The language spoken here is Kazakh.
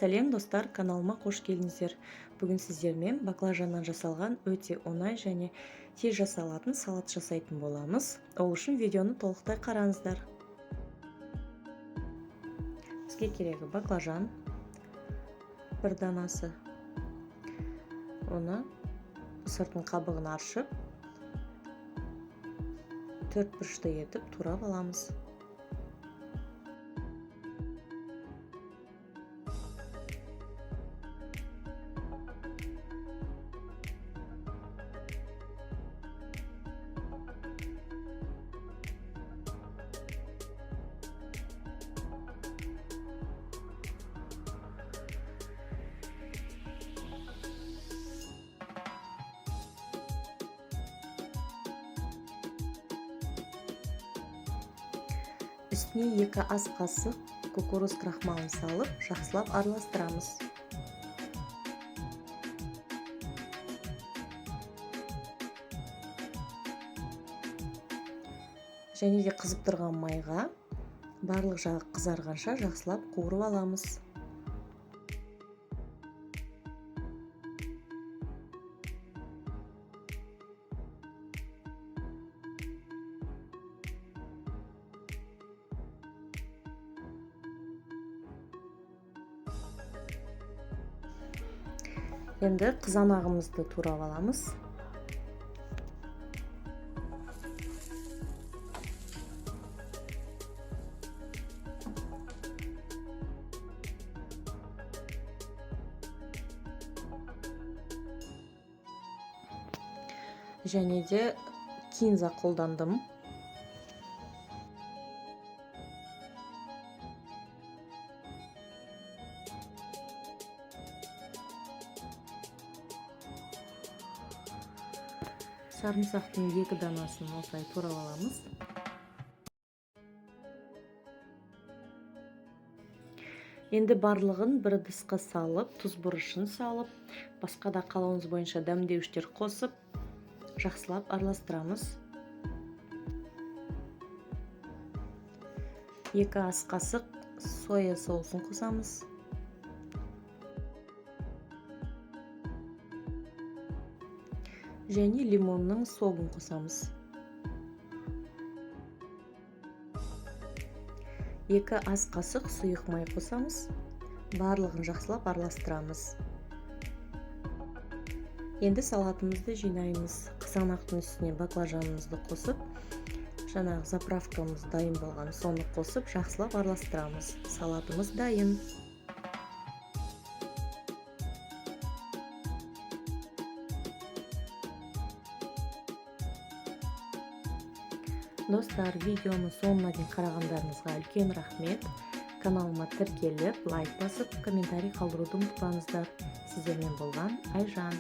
Сәлем, достар! Каналыма қош келдіңіздер! Бүгін сіздермен баклажаннан жасалған өте оңай және тез жасалатын салат жасайтын боламыз. Ол үшін видеоны толықтай қараңыздар. Бізге керегі баклажан бір данасы. Оны сыртын қабығын аршып, төрт бұрышты етіп турап аламыз. Үстіне 2 ас қасық кукуруз крахмалын салып, жақсылап араластырамыз. Және де қызып тұрған майға барлық жағы қызарғанша жақсылап қуырып аламыз. Енді қызанағымызды турап аламыз. Және де кинза қолдандым. Сарымсақтың 2 данасын осылай турап аламыз. Енді барлығын бір ыдысқа салып, тұз, бұрышын салып, басқа да қалауыңыз бойынша дәмдеуіштер қосып, жақсылап араластырамыз. 2 ас қасық соя соусын қосамыз. Және лимонның согын қосамыз. 2 ас қасық сұйық май қосамыз. Барлығын жақсылап араластырамыз. Енді салатымызды жинаймыз. Қызанақтың үстіне баклажанымызды қосып, жаңағы заправкамыз дайын болған, соны қосып, жақсылап араластырамыз. Салатымыз дайын. Достар, видеоны соңына дейін қарағандарыңызға үлкен рахмет. Каналыма тіркеліп, лайк басып, комментарий қалдыруды ұмытпаңыздар. Сіздермен болған Айжан.